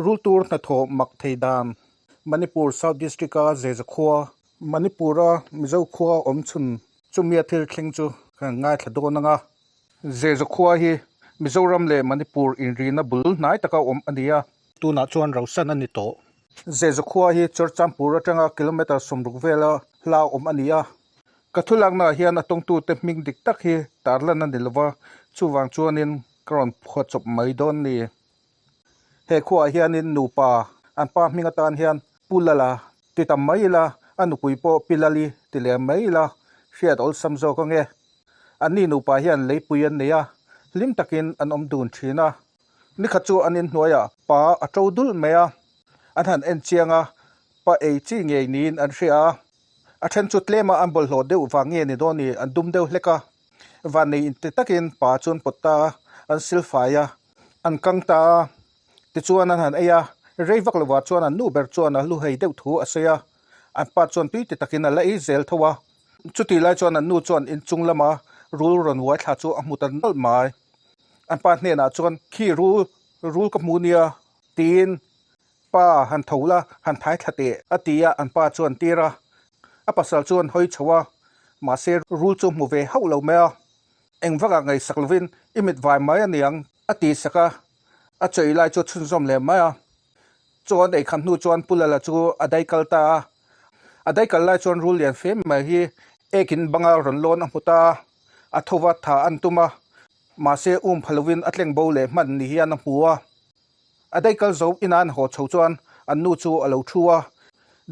Rultur hnathawh mak thei dan Manipur South District a Zeza khua, Manipur-a Mizo khua awm chhun chumia thil thleng chu kan ngaithla dawn ang a. Zeza khua hi Mizoram leh Manipur inrina bul hnai taka awm a ni a. Tunah chuan Rosan a ni tawh. Zeza khua hi Churchampur atanga kilometre 60 vela hla awm a ni a. Ka thulaknaah hian a tawngtute hming dik tak hi tarlan a ni lova, chuvang chuanin ka rawn phuah chawp mai dawn ni. He khuaah hianin nupa an pa hming atan hian Pu Lala ti tam mai ila, a nupui pawh Pi Lali ti lem mai ila, hriat awlsam zawk ange. Anni nupa hian leipui an nei a, hlim takin an awm dun thin a. Nikhat chu an inhnuaiah pa a to dulh mai a, an han en chiang a, pa ei chi ngei niin an hria a. A then chu tlema an bawlhhlawh deuh vang nge ni dawn ni, an dum deuh hlek a. Vannei inte takin pa chu an pawt ta a, an silfai a, an kang ta a. Tichuan an han ei a, rei vak lovah chuan an nu ber chuan a hluhei deuh thu a sawi a, an pa chuan tui ti takin a la ei zel tho a. Chutih lai chuan an nu chuan inchung lama rul rawn uai thla chu a hmu ta nawlh mai. An pa hnenah chuan, Khi rul, rul ka hmu nia, tiin Pa, han tho la, han thai thla teh, a ti a, an pa chuan tir a. A pasal chuan hawi chho a, mahse rul chu hmu ve hauh lo mai a. Eng vakah ngaihsak lovin i mit vai mai a niang, a ti sak a, a chawi lai chu chhunzawm leh mai a. Chuan eikham hnu chuan Pu Lala chu a dai kal ta a. A dai kal lai chuan rul lian fe mai hi ekin banga rawn lawn a hmu ta a, a tho va tha an tum a, mahse um pha lovin a tleng bo leh hman ni hian a hmu a. A daih kal zo ina an haw chho chuan an nu chu a lo thu a,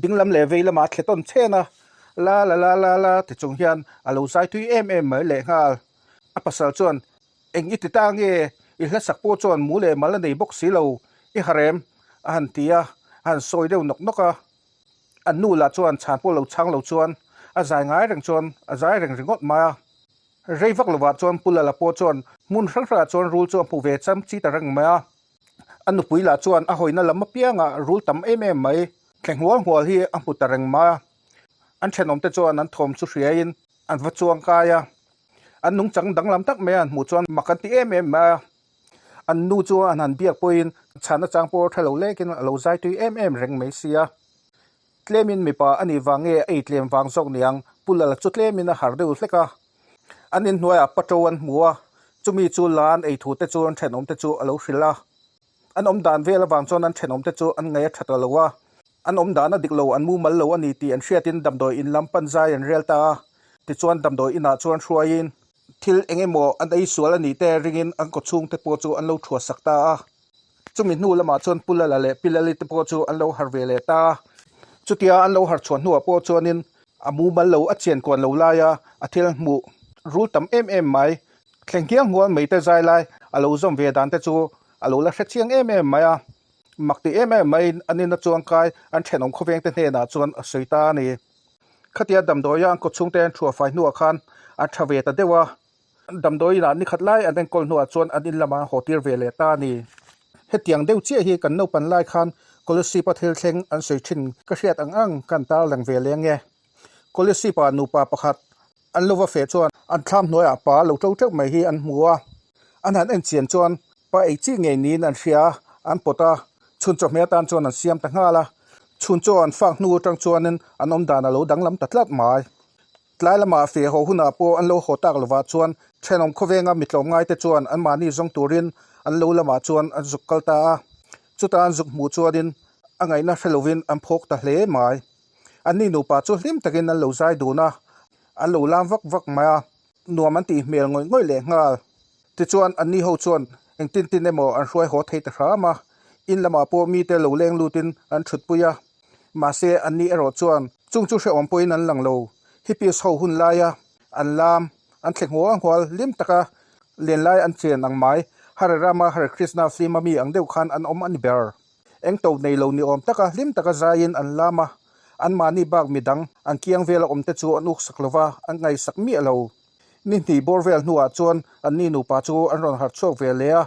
dinglam leh vei lamah a thle tawn chhen a, la la la la la ti chung hian a lo zai tui em em mai lehnghal. A pasal chuan, Eng i ti ta nge? I hlasak pawh chuan mu leh mal a nei bawk si lo, i harem a han ti a, a han sawi deuh nawk nawk a. An nu lah chuan chhan pawh lo chhang lo chuan a zai ngai reng chuan a zai reng ringawt mai a. Rei vak lovah chuan Pu Lala pawh chuan hmun hrang hrangah chuan rul chu a hmu ve cham chi ta reng mai a. A nupui lah chuan a hawina lam apiangah rul tam em em mai thle nghual nghual hi a hmu ta reng mai a. An thenawmte chuan an thawm chu hriaiin an va chuang kai a. An nungchang danglam tak mai an hmuh chuan mak an ti em em mai a. An nu chu an han biak pawhin chhana chang pawh tha lo lekin a lo zai tui em em reng mai si a. Tlemin mipa a nih vang nge a ei tlem vang zawk niang, Pu Lala chu tlemin a harh deuh hlek a. An inhnuaiah paṭo an hmu a, chumi chu la an ei thu te chu an thenawmte chu a lo hrilh a. An awm dan vel avang chuan an thenawmte chu an ngaih a tha ta lo a, an awm dan a dik lo, an mumal lo a ni tih an hriatin damdawi in lam pan zai an rel ta a. Tichuan damdawi inah chuan hruaiin thil eng emaw an ei sual a nih te ringin an kawchhungte pawh chu an lo thuahsak ta a. Chumi hnu lamah chuan Pu Lala leh Pi Lali te pawh chu an lo harh ve leh ta a. Chutia an lo harh chhuah hnuah pawh chuanin a mumal lo a chian kuan lo laia a thil hmuh rul tam em em mai. Thleng hial nghual mai te zai lai a lo zawm ve dan te chu a lo la hre chiang em em mai a. Mak ti em em maiin an ina chuangkai an thenawm khawveng te hnenah chuan a sawi ta a ni. Khatia damdawia an kawchhung te an thuah fai hnuah khan an tha ve ta deuh a. Damdawi inah ni khat lai an enkawl hnuah chuan an in lamah an haw tir ve leh ta a ni. Hetiang deuh chiah hi kan naupan lai khan Kolasib-a thil thleng an sawi thin ka hriat ang ang kan tarlang ve leng e. Kolasib-a nupa pakhat an lo va feh chuan an thlam hnuaiah pa lo to teuh mai hi an hmu a. An han en chian chuan pa ei chi ngei niin an hria a, an pawt a, chhun chawhmeh atan chuan an siam ta nghal a. Chhun chaw an fak hnu atang chuanin an awmdan a lo danglam ta tlat mai. Tlai lamah feh haw hunah pawh an lo haw tak lovah chuan thenawm khawvenga mitlawm ngaite chuan anmahni zawng turin an lo lamah chuan an zuk kal ta a. Chuta an zuk hmuh chuanin a ngaihna hre lovin an phawk ta hle mai. Anni nupa chu hlim takin an lo zai dun a, an lo lam vak vak mai a, nuam an tih hmel ngawih ngawih leh nghal. Tichuan anni ho chuan engtin tin emaw an hruai haw thei ta hram a, in lamah pawh mite lo leng lutin an thutpui a. Mahse, anni erawh chuan chung chu hrehawm pawhin an lang lo. Hippies ho hun laia an lam, an thle nghual nghual hlim taka len lai an chen ang mai. Hare Rama Hare Krishna film a mi ang deuh khan an awm a ni ber. Eng to nei lo ni awm taka hlim taka zaiin an lam a, anmahni bak midang an kiang vela awmte chu an uksak lo va, an ngaihsak miah lo. Ni hnih bawr vel hnuah chuan anni nupa chu an rawn harh chhuak ve leh a.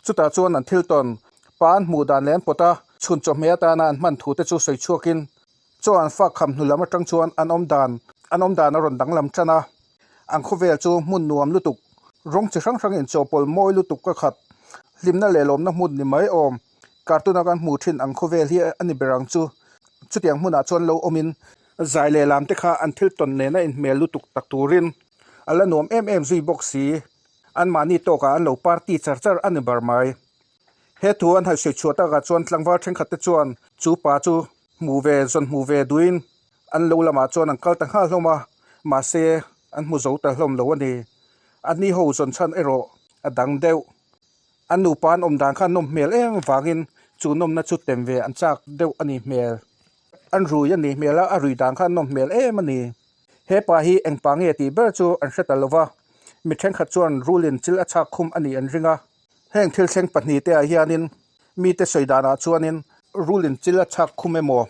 Chutah chuan an thil tawn, pa an hmuh dan leh an pawt a, chhun chawhmeh atana an hman thu te chu sawi chhuakin chaw an fak kham hnu lam atang chuan an awm dan an awm dan a rawn danglam tan a. An khawvel chu hmun nuam lutuk, rawng chi hrang hrang inchawhpawlh mawi lutuk ka khat, hlimna leh lawmna hmun ni mai awm. Cartoon a kan hmuh thin ang khawvel hi a ni ber ang chu. Chutiang hmunah chuan lo awmin zai leh lam te kha an thil tawn nena inhmel lutuk tak turin a la nuam em em zui bawk si. Anmahni tawkah an lo party char char a ni ber mai. He thu an han sawi chhuah takah chuan tlangval thenkhat te chuan chu pa chu hmuh ve zawn hmuh ve duhin an lo lamah chuan an kal ta nghal hlawm a, mahse an hmu zo ta hlawm lo a ni. A ni ho zawn chhan erawh a dang deuh. An nupa an awm dan kha nawm hmel em vangin chu nawmna chu tem ve an chak deuh a ni hmel. An rui a nih hmel a, a rui dan kha nawm hmel em a ni. He pa hi eng pa nge tih ber chu an hre ta lo va, mi thenkhat chuan rulin chil a chhak khum a nih an ring a. Heng thil thleng pahnih te ah hianin mite sawi danah chuanin rulin chil a chhak khum emaw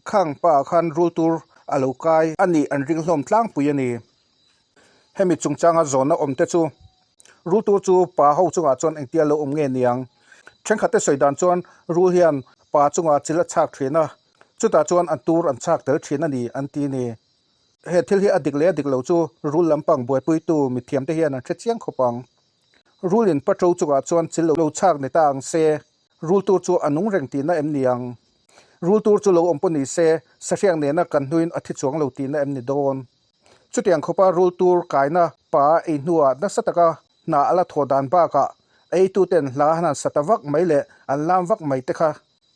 khang pa ah khan rul tur a lo kai a nih an ring hlawm tlangpui a ni. Hemi chungchanga zawnna awm te chu rul tur chu pa ho chungah chuan engtia lo awm nge niang. Thenkhat te sawi dan chuan rul hian pa chungah chil a chhak thin a, chutah chuan an tur an chhak tel thin a ni an ti ni. He thil hi a dik leh a dik lo chu rul lampang buaipuitu mithiam te hian an hre chiang khawp ang. Rul in paṭo chungah chuan chil lo chhak ni ta ang se, rul tur chu a nung reng tihna em ni ang? Rul tur chu lo awm pawh ni se, sahriak nena kan hnuin a thi chuang lo tihna em ni dawn? Chutiang khawpa rul tur kaina pa a ei hnuah nasa taka hna a la thawh dan bakah a eituten hla han han sa ta vak mai leh an lam vak mai te kha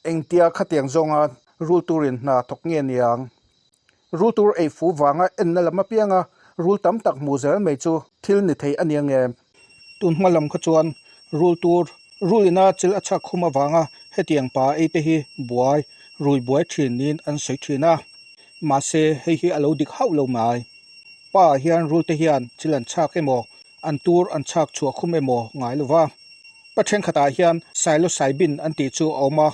engtia khatiang zawnga rul turin hna thawk nge ni ang? Rul tur ei fu vanga enna lam apianga rul tam tak hmuh zel mai chu thil ni thei a nia nge? Tun hma lam kha chuan rul tur rul ina chil a chhak khum avanga hetiang pa ei te hi buai rui buai thin niin an sawi thin a, mahse hei hi a lo dik hauh lo mai. Pa ah hian rul te hian chil an chhak emaw an tur an chhak chhuah khum emaw ngai lo va. Pa thenkhatah hian psilocybin an tih chu a awm a.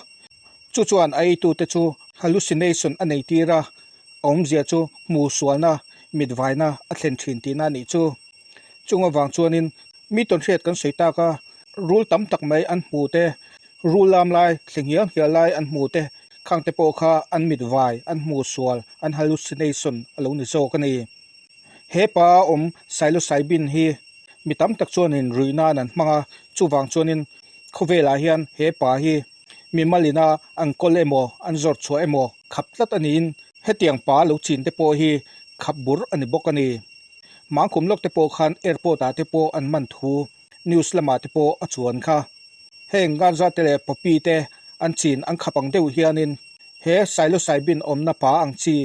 Chu chuan a eitute chu hallucination a nei tir a, a awmzia chu hmu sualna, mitvaina a thlen thin tihna a nih chu. Chung avang chuanin mi tawnhriat kan sawi tak a, rul tam tak mai an hmu te, rul lam lai, thli nghial nghial lai an hmu te, khang te pawh kha an mitvai, an hmu sual, an hallucination a lo ni zawk a ni. He pa awm psilocybin hi mi tam tak chuanin ruih nan an hmang a, chuvang chuanin khawvelah hian he pa hi mimalina an kawl emaw an zawrh chhuah emaw khap tlat a niin hetiang pa lo chin te pawh hi khap bur a ni bawk a ni. Mangkhum lawk te pawh khan airport ah te pawh an man thu news lamah te pawh a chuan kha. Heng ganja te leh poppy te an chin an khap ang deuh hianin he psilocybin awmna pa ang chi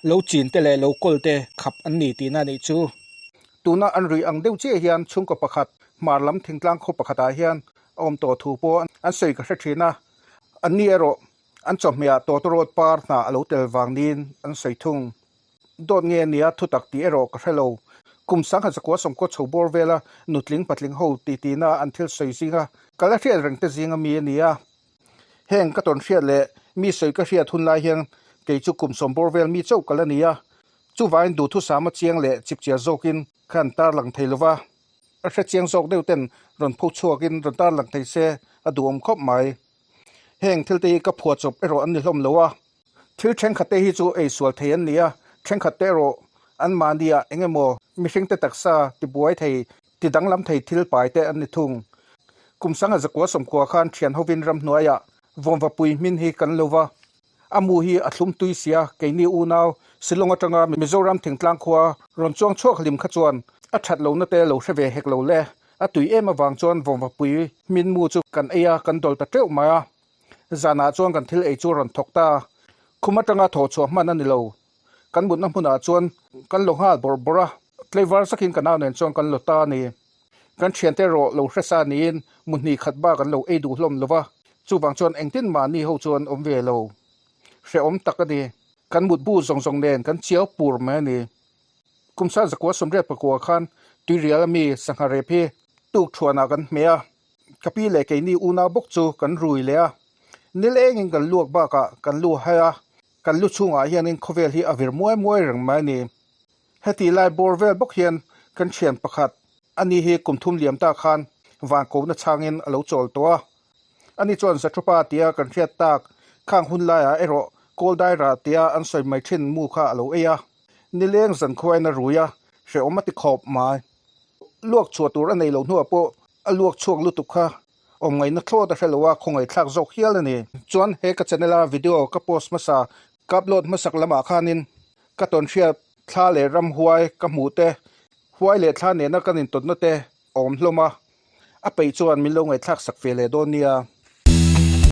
lo chin te leh lo kawl te khap an ni tihna a nih chu. Tuna an ruih ang deuh chiah hian chhungkaw pakhat hmar lam thingtlang khaw pakhatah hian a awm tawh thu pawh an sawi ka hre thin a, an ni erawh an chawhmehah tawtawrawt par hna a lo tel vang niin an sawi thung. Dawt nge nia thutak tih erawh ka hre lo. Kum sangha zakua sawmkaw chho bawr vela nutling patling ho tihtina an thil sawi zinga ka la hriat reng te zinga mi a ni a. Heng ka tawn hriat leh mi sawi ka hriat hun lai hian kei chu kum sawm bawr vel mi chauh ka la ni a. Chuvangin duhthusama chiang leh chipchiar zawkin ka han tarlang thei lova. A hre chiang zawk deuh ten rawn pho chhuakin rawn tarlang thei se a duhawm khawp mai. Heng thil te hi ka phuah chawp erawh an ni hlawm lo a. Thil thenkhat te hi chu ei sual thei an ni a, thenkhat te erawh an mahniah eng emaw mihring te taksa tibuai thei, ti danglam thei thil pai te an ni thung. Kum sanga zakua sawmkua khan thian hovin ramhnuaiah vawmvapui hmin hi kan lo va. A mu hi a thlum tui sia, keini unau Shillong atanga Mizoram thingtlang khua rawn chuang chhuak hlim kha chuan a that lohna te lo hre ve hek lo le. A tui em avang chuan vawmvapui hmin mu chu kan ei a, kan dawl ta teuh mai a. Zanah chuan kan thil ei chu a rawn thawk ta. Khum atanga thawh chhuah hman a ni lo. Kan mutna hmunah chuan kan lo nghal bawrh bawrh a, tlaivar sakin ka nau nen chuan kan lo ta a ni. Kan thiante erawh lo hresa niin mu hnih khat bak an lo ei duh hlawm lo va, chuvang chuan engtin mahni ho chuan awm ve lo. Hrehawm tak a ni. Kan mutbu zawng zawng nen kan chiau pur mai a ni. Kum sa zakua sawmriat pakua khan tuirial ami sangha rep hi tuk thuanah kan hmeh a, ka pi leh keini unau bawk chu kan rui leh a. Nil engin kan luak bakah kan lu hai a, kan lu chhungah hianin khawvel hi a vir muai muai reng mai a ni. Heti lai bawr vel bawk hian kan thian pakhat ani hi kum thum liam ta khan van kohna chhangin a lo chawl tawh a. Ani chuan Zathupa tia kan hriat tak khang hun laiah erawh Kawldaira tia an sawi mai thin mu kha a lo ei a. Nileng zan khuain a rui a, hrehawm a ti khawp mai. Luak chhuah tur a nei lo hnuah pawh a luak chhuak lutuk kha. Awm ngaihna thlawt a hre lo a, khawngaihthlak zawk hial a ni. Chuan he ka channel a video ka post hmasa, ka upload hmasak lamah khanin ka tawnhriat thla leh ramhuai ka hmuh te, huai leh thla nena kan intawtna te a awm hlawm a, a peih chuan min lo ngaihthlak sak ve leh dawn nia.